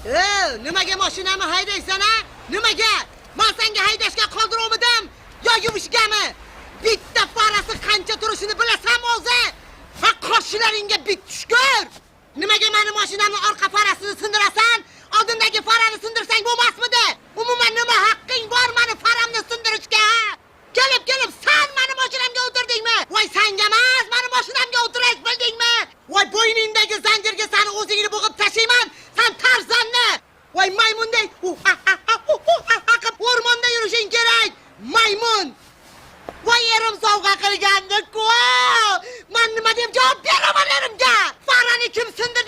E, nimaga mashinamni haydaysan a? Nimaga? Men senga haydashga qoldiruvmidim yo yuvishgami? Bitta farasi qancha turishini bilasanmi o'zi? Ha, qoshlaringga bit tushkur! Nimaga meni mashinamni orqa farasini sindirasan? Oldindagi farani sindirsang bo'lmasmidi? Umuman nima haqqing bor meni faramni sindirishga? Ha? Kelib kelib san meni mashinamga o'tirdingmi? Voy sanga emas, meni mashinamga o'tirish bildingmi? Voy bo'yningdagi zanjirga sani o'zingni bo'g'ib tashlayman, san Tarzanni! Voy maymunday u ha ha ha u hu ha ha qilib o'rmonda yurishing kerak. Maymun! Voy erim sovg'a qilgandi-ku! Man nima deb javob beraman erimga? Farani kim sindirgan?